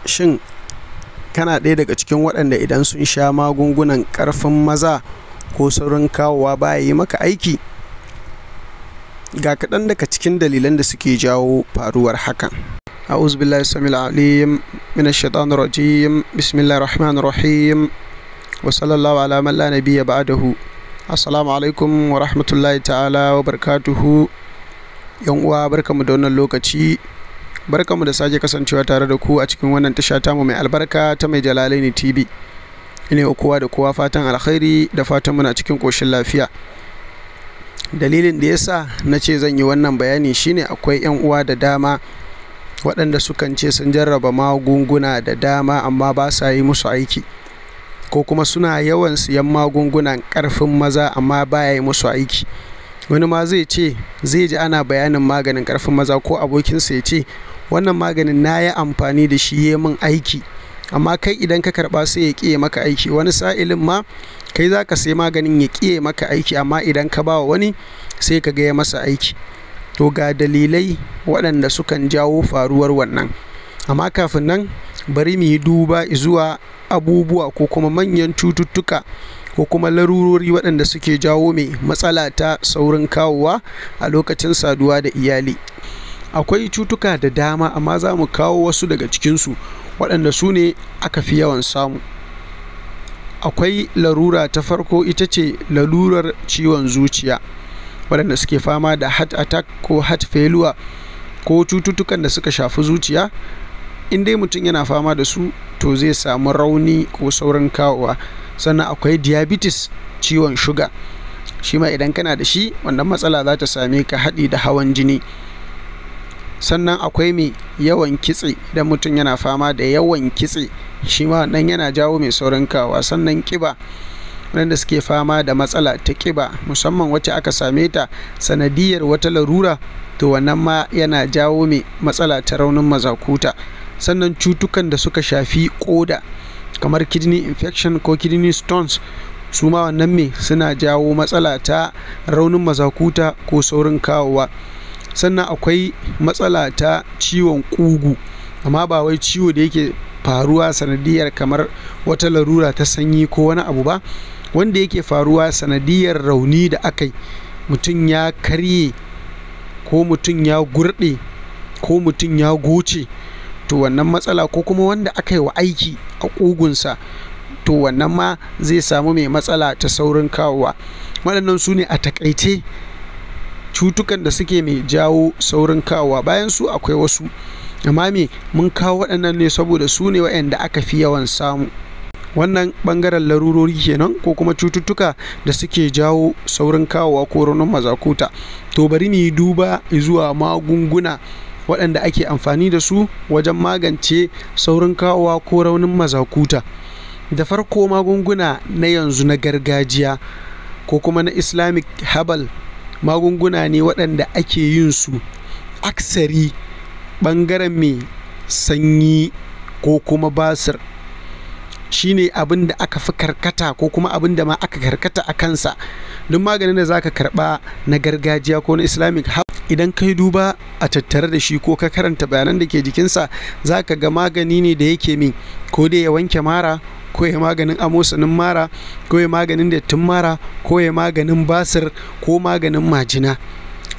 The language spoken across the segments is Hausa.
Shin kana ɗaya daga cikin waɗanda idan sun sha magungunan ƙarfin maza ko saurin kawowa baya yi maka aiki? Ga kaɗan daga cikin dalilan da suke jawo faruwar hakan. أعوذ بالله السميع العليم من الشيطان الرجيم بسم الله الرحمن الرحيم وصلى الله على من لا نبي بعده. Assalamu alaikum wa rahmatullahi ta'ala wa barakatuhu. Yan uwa, barkamu da wannan lokaci, barkamu da sake kasancewa tare da ku a cikin wannan tasha tamu mai albarka ta Mai Jalalaini TV. Ina wa kowa da kowa fatan alkhairi da fatan muna cikin koshin lafiya. Dalilin da yasa na ce zan yi wannan bayani shine akwai yan uwa da dama waɗanda sukan ce sun jarraba magunguna da dama amma ba sa yi musu aiki, ko kuma suna yawan siyan magungunan ƙarfin maza amma baya yi musu aiki. Wani ma zai ce zai ji ana bayanin maganin ƙarfin maza, ko abokinsa ya ce wannan maganin na yi amfani da shi ya min aiki, amma kai idan ka karɓa sai ya ƙi maka aiki. Wani sa'ilin ma kai za ka sai maganin ya ƙi maka aiki, amma idan ka ba wa wani sai ka ga ya masa aiki. To ga dalilai waɗanda sukan jawo faruwar wannan. Amma kafin nan bari mu yi duba zuwa abubuwa ko kuma manyan cututtuka ko kuma larurori waɗanda suke jawo mai matsala ta saurin kawowa a lokacin saduwa da iyali. Akwai cutuka da dama, amma za mu kawo wasu daga cikinsu waɗanda su ne aka fi yawan samu. Akwai larura ta farko, ita ce larurar ciwon zuciya, waɗanda suke fama da heart attack ko heart failure ko cututtukan da suka shafi zuciya. In dai mutum yana fama da su, to zai samu rauni ko saurin kawowa. Sannan akwai diabetes, ciwon shuga, shi ma idan kana da shi wannan matsala za ta same ka, haɗi da hawan jini. Sannan akwai mai yawan kitse, idan mutum yana fama da yawan kitse shi ma wannan yana jawo mai saurin kawowa. Sannan ƙiba, waɗanda suke fama da matsala ta ƙiba, musamman wacce aka same ta sanadiyar wata larura, to wannan ma yana jawo mai matsala ta raunin mazakuta. Sannan cutukan da suka shafi ƙoda kamar kidney infection ko kidney stones, su ma wannan me suna jawo matsala ta raunin mazakuta ko saurin kawowa. Sannan akwai matsala ta ciwon ƙugu, amma ba wai ciwo da yake faruwa sanadiyar kamar wata larura ta sanyi ko wani abu ba, wanda yake faruwa sanadiyar rauni da aka yi, mutum ya karye ko mutum ya gurɗe ko mutum ya goce, to wannan matsala, ko kuma wanda aka yi wa aiki a ƙugunsa, to wannan ma zai samu mai matsala ta saurin kawowa. Waɗannan su ne a takaice cutukan da suke mai jawo saurin kawowa. Bayan su akwai wasu, amma me mun kawo waɗannan ne saboda su ne waɗanda aka fi yawan samu. Wannan ɓangaren larurori kenan ko kuma cututtuka da suke jawo saurin kawowa ko raunin mazakuta. To bari mu yi duba zuwa magunguna waɗanda ake amfani da su wajen magance saurin kawowa ko raunin mazakuta. Da farko, magunguna na yanzu na gargajiya ko kuma na Islamic herbal, magunguna ne waɗanda ake yin su aksari ɓangaren mai sanyi ko kuma basir. Shine abin da aka fi karkata ko kuma abin da ma aka karkata a kansa. Duk maganin da zaka karba na gargajiya ko na Islamic herb, idan kai duba a tattare da shi ko ka karanta bayanan da ke jikinsa, zaka ga magani ne da yake min ko dai ya wanke mara, ko ya maganin amosanin mara, ko ya maganin dattin mara, ko ya maganin basir, ko maganin majina.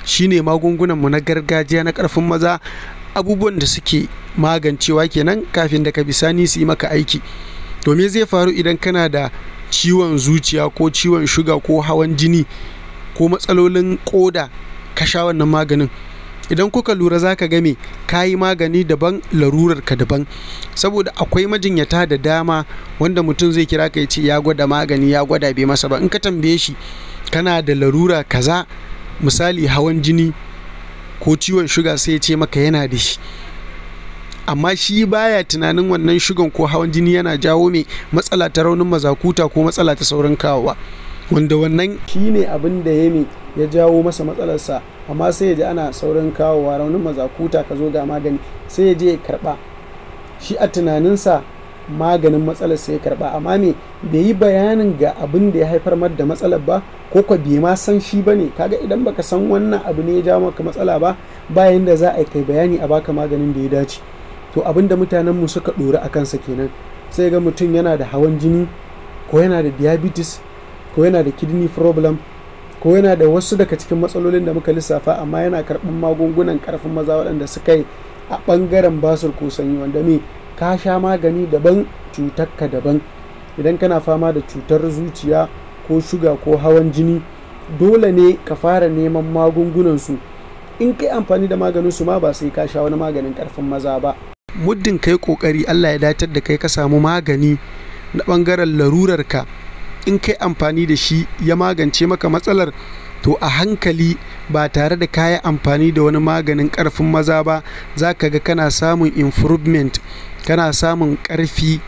Shine magungunan mu na gargajiya na karfin maza, abubuwan da suke magancewa kenan kafin daga bisani su yi maka aiki. To me zai faru idan kana da ciwon zuciya ko ciwon shuga ko hawan jini ko matsalolin koda ka sha wannan maganin? Idan kuka lura, zaka ga me ka yi magani daban, larurar ka daban. Saboda akwai majinyata da dama wanda mutum zai kira ka ya ce ya gwada magani, ya gwada, bai masa ba. In ka tambaye shi kana da larura kaza, misali hawan jini ko ciwon shuga, sai ya ce maka yana da shi, amma shi baya tunanin wannan shugan ko hawan jini yana jawo mai matsala ta raunin mazakuta ko matsala ta saurin kawowa, wanda wannan shine abin da ya mai ya jawo masa matsalarsa. Amma sai ya ji ana saurin kawowa, raunin mazakuta, ka zo ga magani, sai ya je ya karba. Shi a tunaninsa maganin matsalar sai ya karba, amma me bai yi bayanin ga abin da ya haifar mar da matsalar ba, ko kwa bai ma san shi bane. Kaga idan baka san wannan abu ne ya jawo maka matsala ba, bayan da za a kai bayani a baka maganin da ya dace. To abinda mutanenmu suka ɗori a kansa kenan. Sai ga mutum yana da hawan jini, ko yana da diabetes, ko yana da kidney problem, ko yana da wasu daga cikin matsalolin da muka lissafa, amma yana karɓar magungunan ƙarfin maza waɗanda suka yi a ɓangaren basir ko sanyi, wanda me ka sha magani daban, cutarka daban. Idan kana fama da cutar zuciya ko shuga ko hawan jini, dole ne ka fara neman magungunan su. In kai amfani da maganin su ma ba sai ka sha wani maganin ƙarfin maza ba. Muddin kai kokari Allah ya datar da kai ka samu magani na ɓangaren larurarka, in kai amfani da shi ya magance maka matsalar, to a hankali ba tare da kayi amfani da wani maganin ƙarfin maza ba, za ka ga kana samun improvement, kana samun ƙarfi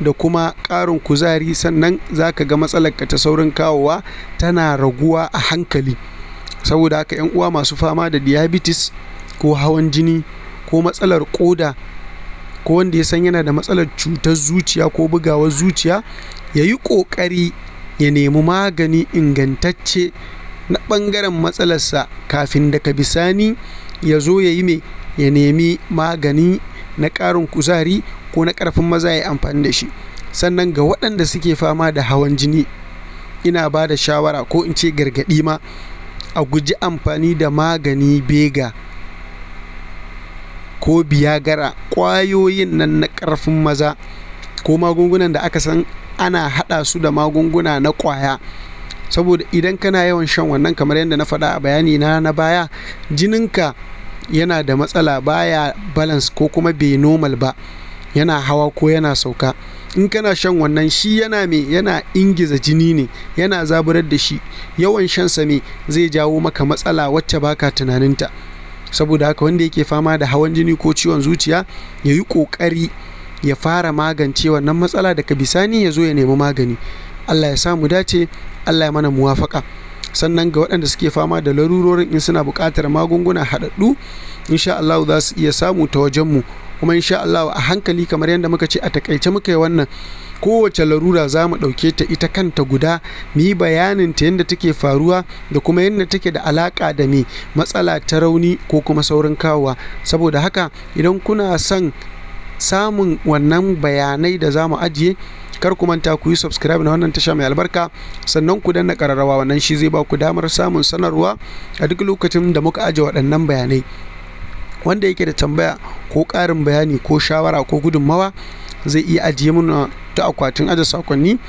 da kuma ƙarin kuzari. Sannan za ka ga matsalarka ta saurin kawowa tana raguwa a hankali. Saboda haka 'yan uwa masu fama da diabetes ko hawan jini ko matsalar ƙoda, ko wanda ya san yana da matsalar cutar zuciya ko bugawar zuciya, ya yi ƙoƙari ya nemi magani ingantacce na ɓangaren matsalarsa kafin daga bisani ya zo ya yi mai ya nemi magani na ƙarin kuzari ko na ƙarfin maza ya yi amfani da shi. Sannan ga waɗanda suke fama da hawan jini, ina ba da shawara ko in ce gargaɗi ma, a guji amfani da magani bega ko biyagara, ƙwayoyin nan na ƙarfin maza ko magungunan da aka san ana haɗa su da magunguna na ƙwaya. Saboda idan kana yawan shan wannan, kamar yadda na faɗa a bayani na baya, jininka yana da matsala, baya balance ko kuma bai normal ba, yana hawa ko yana sauka. In kana shan wannan, shi yana me yana ingiza jini ne, yana zaburar da shi. Yawan shan sa me zai jawo maka matsala wacce baka tunaninta. Saboda haka wanda yake fama da hawan jini ko ciwon zuciya, ya yi ƙoƙari ya fara magance wannan matsala, daga bisani ya zo ya nemi magani. Allah ya sa mu dace, Allah ya mana muwafaka. Sannan ga waɗanda suke fama da larurorin, in suna buƙatar magunguna haɗaɗɗu, insha Allah za su iya samu ta wajenmu. Kuma insha Allah a hankali, kamar yadda muka ce a takaice muka yi wannan, kowace larura za mu ɗauke ta ita kanta guda, mu yi bayanin ta yadda take faruwa da kuma yadda take da alaƙa da me matsala ta rauni ko kuma saurin kawowa. Saboda haka idan kuna son samun wannan bayanai da za mu ajiye, kar ku manta ku yi subscribe na wannan tasha mai albarka, sannan ku danna ƙararrawa. Wannan shi zai ba ku damar samun sanarwa a duk lokacin da muka aje waɗannan bayanai. Wanda yake da tambaya ko ƙarin bayani ko shawara ko gudunmawa, zai iya ajiye mana ta akwatin aje sakonni,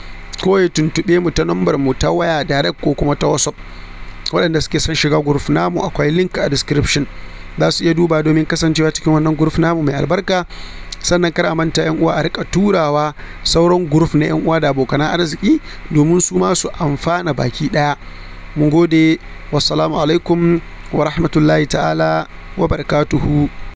ko ya tuntuɓe mu ta nambar mu ta waya direct ko kuma ta WhatsApp. Waɗanda suke son shiga group namu, akwai link a description, za su iya duba domin kasancewa cikin wannan group namu mai albarka. Sannan kar a manta yan uwa, a rika turawa sauran group na yan uwa da abokan arziki domin su ma su amfana baki ɗaya. Mun gode. Wassalamu alaikum wa rahmatullahi ta'ala wa barakatuhu.